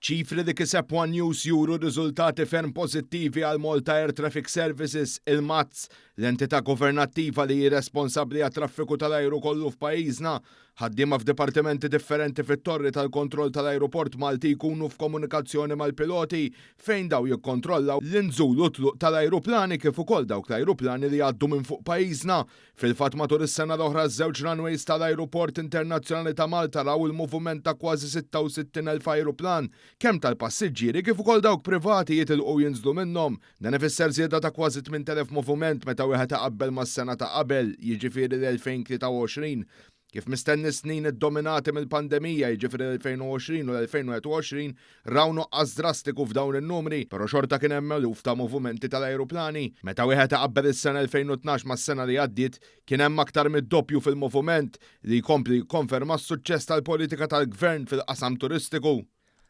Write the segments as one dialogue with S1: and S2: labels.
S1: Ċifri li kiseb One News juru riżultati ferm pożittivi għal Malta Air Traffic Services, il-MATS, l-entità governattiva li hi responsabbli għat-traffiku tal-ajru kollu f'pajjiżna. Ħaddiema f'dipartimenti differenti fit-torri tal-kontroll tal-ajruport Malti jkunu f'komunikazzjoni mal-piloti fejn dawn jikkontrollaw l-inżul u t-tluq tal-ajruplani kif ukoll dawk l-ajruplani li jgħaddu minn fuq pajjiżna. Fil-fatt matul is-sena l-oħra ż-żewġ runways tal-Ajruport Internazzjonali ta' Malta raw il-moviment ta' kważi 66,000 ajruplan, kemm tal-passiġġieri kif ukoll dawk privati jitilqu u jinżlu minnhom. Dan ifisser żieda ta' kważi 8,000 moviment meta wieħed iqabbel mas-sena ta' qabel, jiġifieri l-2023. Kif mistenni s-snin iddominati mill-pandemija, jiġifieri l-2020 u l-2021, raw nuqqas drastiku f'dawn in-numri, però xorta kien hemm eluf ta' movimenti tal-ajruplani. Meta wieħed iqabbel is-sena 2012 mas-sena li għaddiet, kien hemm aktar mid-doppju fil-moviment, li jkompli jikkonferma s-suċċess tal-politika tal-Gvern fil-qasam turistiku.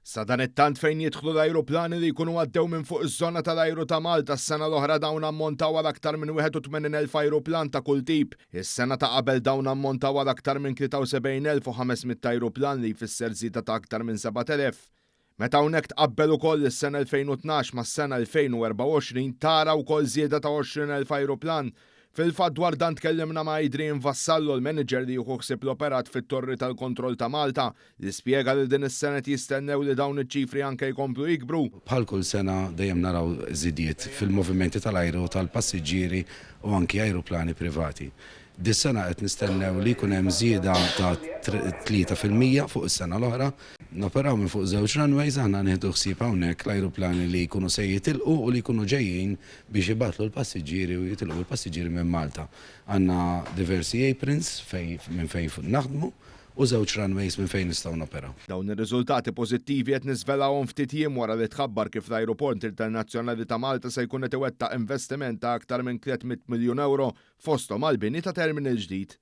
S1: Sadanittant fejn jidħlu l-ajruplani li jkunu għaddew minn fuq iż-żona tal-ajru ta' Malta s-sena l-oħra dawn ammontaw għal aktar minn 81,000 ajruplan ta' kull tip. Is-sena ta' qabel dawn ammontaw għal aktar minn 73,500 ajruplan li jfisser żieda ta' aktar minn 7,000. Meta hawnhekk tqabbel ukoll is-sena 2012 mas-sena 2024 tara wkoll żieda ta' 20,000 ajruplan. Fil-fatt dwar dan tkellimna ma' Adrian Vassallo, l-manager li jieħu ħsieb l-operat fit-Torri tal-Kontroll ta' Malta, li spjega li din is-sena qed jistennew li dawn iċ-ċifri anke jkomplu jikbru.
S2: Bħal kull sena dejjem naraw żidiet fil-movimenti tal-ajru tal-passiġġieri u anki ajruplani privati. Dis-sena qed nistennew li jkun hemm żieda ta' 3% fuq is-sena l-oħra. Noperaw minn fuq żewġ runways, aħna nieħdu ħsieb hawnhekk l-ajruplani li jkunu se jitilqu u li jkunu ġejjin biex ibattlu l-passiġġieri u jitilqu bil-passiġġieri minn Malta. Għandna diversi aprons fejn minn fejn naħdmu u żewġ runways minn fejn nistgħu noperaw.
S1: Dawn ir-riżultati pożittivi qed niżvelawhom ftit jiem wara li tħabbar kif l-Ajruport Internazzjonali ta' Malta se jkun qed iwettaq investiment ta' aktar minn 300 miljun ewro fosthom għall-bini ta' terminal ġdid.